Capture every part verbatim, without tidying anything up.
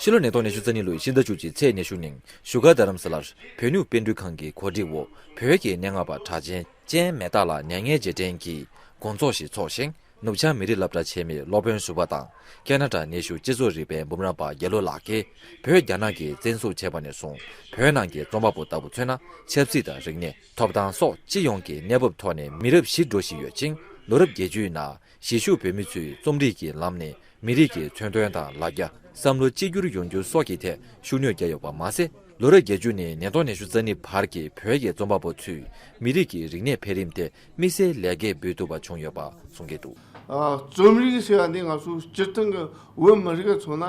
འདི་ལོ་ཉིས་སྟོང་ཉི་ཤུ་རྩ་གཉིས་ལོའི་ཕྱི་ཟླ་བཅུ་གཅིག་ཚེས་ཉི་ཤུ་ཉིན་བཞུགས་སྒར་རྡ་རམ་ས་ལར་བོད་སྨྱུག་པཎ་སྒྲུབ་ཁང་གི་གོ་སྒྲིག་འོག་བོད་ཀྱི་སྙན་ངག་པ་གྲགས་ཅན་ཅན་མེ་སྟག་ལགས་མྱ་ངན་རྗེས་དྲན་གྱི་དགོང་ཚོགས་ཤིག་འཚོགས་ཤིང་། ནུབ་བྱང་མི་རིགས་སློབ་གྲྭ་ཆེན་མོའི་སློབ་དཔོན་ཟུར་པ་དང་ཁེ་ན་ཌ་ནེ་ཤུ་སྤྱི་ཚོགས་རིག་པའི་འབུམ་རམས་པ་དགེ་ལོ་ལགས་ཀྱིས་བོད་རྒྱ་ནག་གིས་བཙན་བཟུང་བྱས་པ་ནས་བཟུང་བོད་ནང་གི་རྩོམ་པ་པོ་ལྟ་བུ་མཚོན་ན་ཆབ་སྲིད་དང་རིག་གནས། ཐོབ་ཐང་སོགས་སྤྱི་ཡོངས་ཀྱི་གནས་བབ་ཐོག་ནས་མི་རབས་བཞི་འགྲོ་བཞིན་ཡོད་ཅིང་། ལོ་རབས་བརྒྱད་ཅུའི་ནང་གཞིས་བཞུགས་བོད་མི་ཚོས་རྩོམ་རིག་གི་ལམ་ནས་མི་རིགས་ཀྱི་མཚོན་དོན་དང་ལ་རྒྱ། བསམ་བློ་གཅིག་གྱུར་ཡོང་རྒྱུ་སོགས་ཀྱི་ཐད་ཤུགས་སྣོན་བརྒྱབ་ཡོད་པ་མ་ཟད། ལོ་རབས་བརྒྱད་ཅུ་ནས་ཉིས་སྟོང་ཉི་ཤུ་རྩ་གཉིས་བར་གྱི་བོད་ཀྱི་རྩོམ་པ་པོ་ཚོས་མི་རིགས་ཀྱི་རིག་གནས་འཕེལ་རིམ་དེ་དམིགས་བསལ་ལེགས་སྐྱེས་འབུལ་ཐུབ་པ་བྱུང་ཡོད་པ་གསུང་གི་འདུག། ཨ། རྩོམ་རིག་ཟེར་བ་འདི་ང་ཚོ་སྤྱིར་བཏང་གི་བོད་མི་རིགས་ལ་མཚོན་ན་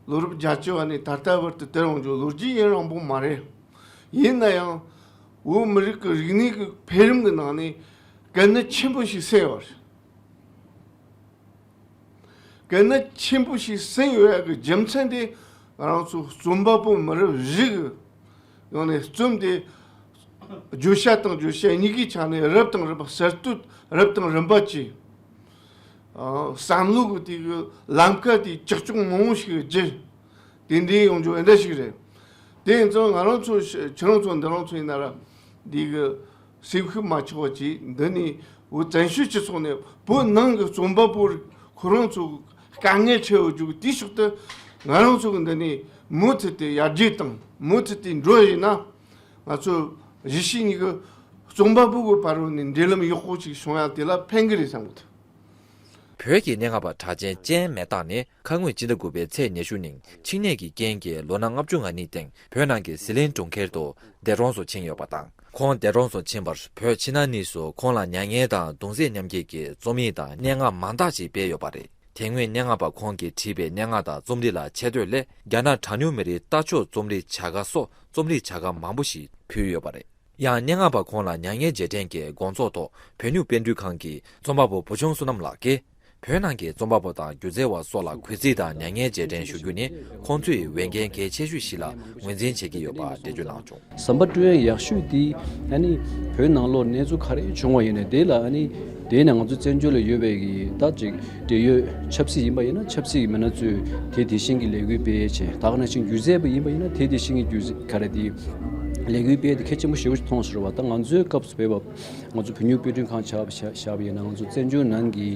ལོ་རབས་བརྒྱད་ཅུ་བ་ནས་ད་ལྟ་བར་དུ་དར་འོང་རྒྱུ་ལོ་རྒྱུས་ཡུན་རིང་པོ་མ་རེད། ཡིན་ན་ཡང་བོད་མི་རིགས་ཀྱི་རིག་གནས་ཀྱི་འཕེལ་རིམ་གྱི་ནང་ནས་གལ་གནད་ཆེན་པོ་ཞིག་གསན་ཡོད་རེད། གལ་གནད་ཆེན་པོ་ཞིག་གསན་ཡོད་ཡག་གི་རྒྱུ་མཚན་དེ་ང་རང་ཚོ་རྩོམ་པ་པོ་མི་རབས་བཞི་གི་ཡང་ནས་རྩོམ་དེ་བརྗོད་བྱ་དང་བརྗོད་བྱེད་གཉིས་ཀའི་ཆ་ནས་རབ་དང་རིམ་པ་གསར་གཏོད་རབ་དང་རིམ་པ་བཅས། ཨ། བསམ་བློ་གི་དེ་གི་ལམ་ཁ་དེ་ཀྱག་ཀྱོག་མང་བོ་ཞིག་བརྒྱུད། དེ་འདྲའི་ཡོང་རྒྱུ་འདྲ་ཞིག་རེད། དེ་ཡིན་ཙང་ང་རང་ཚོ་ཤ- ཁྱེད་རང་ཚོ་འདི་རང་ཚོ་ཡིན་ན་ར་འདི་གི་སེམས་ཤུགས་མ་ཆག་པ་བྱས། འདི་ནས་བོད་བཙན་བྱོལ་སྤྱི་ཚོགས་ནས་བོད་ནང་གི་རྩོམ་པ་པོ་ཁོ་རང་ཚོ་དཀའ་ངལ་འཕྲད་འོང་རྒྱུ་དེའི་ཕྱོགས་དུ་ང་རང་ཚོ་གི་འདི་ནས་མུ་མཐུད་དེ་ཡར་རྒྱས་དང་མུ་མཐུད་དེ་འགྲོ་ཡིན་ན་ང་ཚོ་གཞིས་བྱེས་གཉིས་ཀྱི་རྩོམ་པ་པོ་གི་བར་ནས་འབྲེལ་ལམ་ཡག་པོ་ཅིག་བྱུང་ཡ་དེ་ལ་ཕན་གི་རེད་བསམ་གི་འདུག། བོད་ཀྱི་སྙན་ངག་པ་གྲགས་ཅན་ཅན་མེ་སྟག་ནི་ཁ་སྔོན་སྤྱི་ཟླ་དགུ་པའི་ཚེས་ཉི་ཤུ་ཉིན་ཆིངས་ནད་ཀྱི་རྐྱེན་གྱིས་ལོ་ན་ལྔ་བཅུ་ང་གཉིས་སྟེང་བོད་ནང་གི་ཟི་ལིང་གྲོང་ཁྱེར་དུ་འདས་གྲོངས་སུ་ཕྱིན་ཡོད་པ་དང་། ཁོང་འདས་གྲོངས་སུ་ཕྱིན་པར་བོད་ཕྱི་ནང་གཉིས་སུ་ཁོང་ལ་མྱ་ངན་དང་གདུང་སེམས་མཉམ་སྐྱེད་ཀྱི་རྩོམ་ཡིག་དང་སྙན་ངག་མང་དག་ཅིག་སྤེལ་ཡོད་པ་རེད། དེ་སྔོན་སྙན་ངག་པ་ཁོང་གིས་བྲིས་པའི་སྙན་ངག་དང་རྩོམ་རིག་ལ་ཆེ་བསྟོད་སླད་རྒྱ་ནག་གྲངས་ཉུང་མི་རིགས་ལྟ་ཕྱོགས་རྩོམ་རིག་བྱ་དགའ་སོགས་རྩོམ་རིག་བྱ་དགའ་མང་པོ་ཞིག་ཕུལ་ཡོད་པ་རེད། ཡང་སྙན་ངག་པ་ཁོང་ལ་མྱ་ངན་རྗེས་དྲན་གྱི་དགོང་ཚོགས་ཐོག་བོད་སྨྱུག་པཎ་སྒྲུབ་ཁང་གི་རྩོམ་པ་པོ་བུ་ཆུང་བསོད་ནམས་ལགས་ཀྱིས། བོད་ནང་གི་རྩོམ་པ་པོ་དང་སྒྱུ་རྩལ་བ་སོགས་ལ་གུས་བརྩི་དང་མྱ་ངན་རྗེས་དྲན་ཞུ་རྒྱུ་ནི་ཁོང་ཚོའི་འོས་འགན་གལ་ཆེ་ཤོས་ཤིག་ལ་ངོས་འཛིན་བྱེད་ཀྱི་ཡོད་པ་འགྲེལ་བརྗོད་གནང་བྱུང་། ཟམ་པ་སྤྲོད་ཡག་ཤོས་དེ་ཨ་ནི་བོད་ནང་ལོགས་གནས་ཚུལ་ག་རེ་བྱུང་བ་ཡིན་ནའི་དེ་ལ་ཨ་ནི་དེ་ནས་ང་ཚོ་བཙན་བྱོལ་ལ་ཡོད་པའི་གི་ད་ཅིག་འབྲེལ་ཡོད་ཆབ་སྲིད་ཡིན་པ་ཡིན་ན་ཆབ་སྲིད་ཀྱི་མི་སྣ་ཚོས་དེ་དེ་བཞིན་གྱི་ལས་འགུལ་སྤེལ་བྱས། ད་ག་ནང་བཞིན་སྒྱུ་རྩལ་པ་ཡིན་པ་ཡིན་ན་དེ་དེ་བཞིན་གྱི་སྒྱུ་རྩལ་ག་རེ་དེ་ལས་འགུལ་སྤེལ་དེ་གལ་ཆེན་པོ་ཞེ་པོ་ཞིག་མཐོང་སོང་བ། ད་ང་ཚོའི་སྐབས་སུ་བོད་པ་ང་ཚོ་བོད་སྨྱུག་དཔེ་སྐྲུན་ཁང་ཆགས་པ་བཞག་པ་ཡིན་ན་ང་ཚོ་བཙན་བྱོལ་ནང་གི་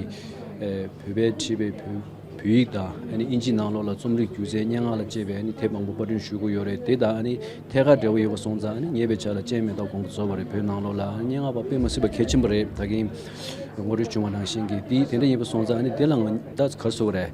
ཨེ་བོད་པས་བྲིས་པའི་བོད་བོད་ཡིག་དང་ཨ་ནི་དབྱིན་ཇི་ནང་ལོགས་ལ་རྩོམ་རིག་སྒྱུ་རྩལ་སྙན་ངག་ལ་བཅས་པའི་ཨ་ནི་དེབ་མང་པོ་པར་སྐྲུན་ཞུ་གི་ཡོད་རེད། དེ་དང་ཨ་ནི་ཐད་ཀར་འབྲེལ་བ་ཡོད་པ་སོང་ཙང་ཨ་ནི་ངེས་པའི་ཆ་ལ་ཅན་མེ་སྟག་དགོངས་པ་རྫོགས་པ་རེད། བོད་ནང་ལོགས་ལ་ཨ་ནི་སྙན་ངག་པ་དཔེ་མ་སྲིད་པ་གལ་ཆེན་པོ་རེད། ད་གིན་ངོ་སྤྲོད་བྱུང་བ་ནང་བཞིན་གྱི་དེ་དེ་འདྲ་ཡིན་པ་སོང་ཙང་ཨ་ནི་དེ་ལ་ང་ད་ག་རེ་ཟེར་དགོས་རེད།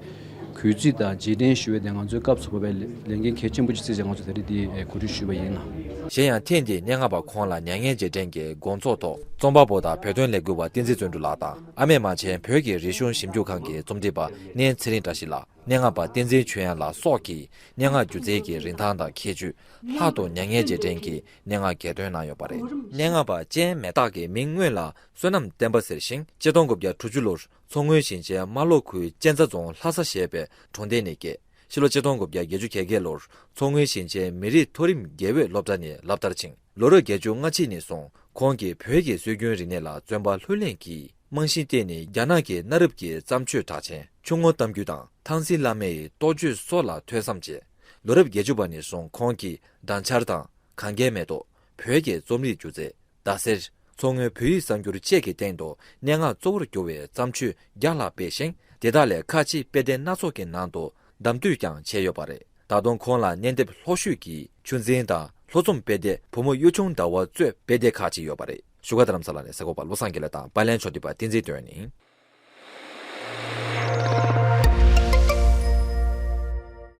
གུས་བརྩི་དང་རྗེས་དྲན་ཞུ་བའི་དེ་ང་ཚོའི་སྐབས་སུ་བབས་པའི་ལས་འགན་གལ་ཆེན་པོ་ཅིག་བརྩིས་བྱས་ང་ཚོ་དེ་རིང་འདི་གོ་སྒྲིག་ཞུས་པ་ཡིན་ལ། གཞན་ཡང་ཐེངས་འདིའི་སྙན་ངག་པ་ཁོང་ལ་མྱ་ངན་རྗེས་དྲན་གྱི་དགོང་ཚོགས་ཐོག་རྩོམ་པ་པོ་དང་བོད་དོན་ལས་འགུལ་བ་བསྟན་འཛིན་བརྩོན་འགྲུས་ལགས་དང་ཨ་མེས་རྨ་ཆེན་བོད་ཀྱི་རིག་གཞུང་ཞིབ་འཇུག་ཁང་གི་རྩོམ་སྒྲིག་པ་གནས་ཚེ་རིང་བཀྲ་ཤིས་ལགས། སྙན་ངག་པ་བསྟན་འཛིན་ཆོས་དབྱངས་ལགས་སོགས་ཀྱིས་སྙན་ངག་སྒྱུ་རྩལ་གྱི་རིན་ཐང་དང་ཁྱད་ཆོས། ལྷག་ཏུ་མྱ་ངན་རྗེས་དྲན་གྱི་སྙན་ངག་གྱེར་འདོན་གནང་ཡོད་པ་རེད། སྙན་ངག་པ་ཅན་མེ་སྟག་གི་མིང་སྔོན་ལ་བསོད་ནམས་བསྟན་པ་ཟེར་ཞིང་། ཆིག་སྟོང་དགུ་བརྒྱ་དྲུག་ཅུ་ལོར་མཚོ་སྔོན་ཞིང་ཆེན་རྨ་ལྷོ་ཁུལ་གཅན་ཚ་རྫོང་ལྷ་ས་ཞེས་པའི་གྲོང་སྡེ་ནས་སྐྱེས། ཕྱི་ལོ་ཆིག་སྟོང་དགུ་བརྒྱ་བརྒྱད་ཅུ་གྱ་བརྒྱད་ལོར་མཚོ་སྔོན་ཞིང་ཆེན་མི་རིགས་མཐོ་རིམ་དགེ་འོས་སློབ་གྲྭ་ནས་སློབ་མཐར་ཕྱིན། ལོ་རབས་བརྒྱད་ཅུ་སྔ་ཕྱི་ནས་བཟུང་ཁོང་གིས་བོད་ཀྱི་སྲོལ་རྒྱུན་རིག་གནས་ལ་བརྩོན་པ་ལྷུར་ལེན་གྱིས་རྨང་གཞི་བཏིང་ནས། རྒྱ་ནག་གི་གནའ་རབས་ཀྱི་བརྩམས་ཆོས་གྲགས་ཅན་ཆུ་སྔོ་གཏམ་རྒྱུད་དང་ཐང་སིང་བླ་མའི་རྟོགས་བརྗོད་སོགས་ལ་ཐོས་བསམ་བྱས། ལོ་རབས་བརྒྱད་ཅུ་པ་ནས་བཟུང་ཁོང་གིས་སྦྲང་ཆར་དང་གངས་རྒྱན་མེ་ཏོག་བོད་ཀྱི་རྩོམ་རིག་སྒྱུ་རྩལ། ཟླ་ཟེར། མཚོ་སྔོན་བོད་ཡིག་གསར་འགྱུར་བཅས་ཀྱི་སྟེང་དུ་སྙན་ངག་གཙོ་བོར་གྱུར་བའི་བརྩམས་ཆོས་བརྒྱ་ལྷག་སྤེལ་ཞིང་། དེ་དག་ལས་ཁ་ཆེ་དཔེ་དེབ་སྣ་ཚོགས་ཀྱི་ནང་དུ་གདམ་འཐུས་ཀྱང་བྱས་ཡོད་པ་རེད། ད་དུང་ཁོང་ལ་སྙན་དེབ་ལྷོ་བཞུད་ཀྱི་ཆུ་འཛིན་དང་ལྷོ་རྩོམ་དཔེ་དེབ་བུ་མོ་གཡུ་ཆུང་ཟླ་བ་གཙོས་དཔེ་དེབ་ཁག་ཅིག་ཡོད་པ་རེད། བཞུགས་སྒར་རྡ་རམ་ས་ལ་ནས་གསར་འགོད་པ་བློ་བཟང་དགེ་ལེགས་དང་པར་ལེན་ཕྱོགས་བསྡུས་པ་བསྟན་འཛིན་དོན་ཡིན།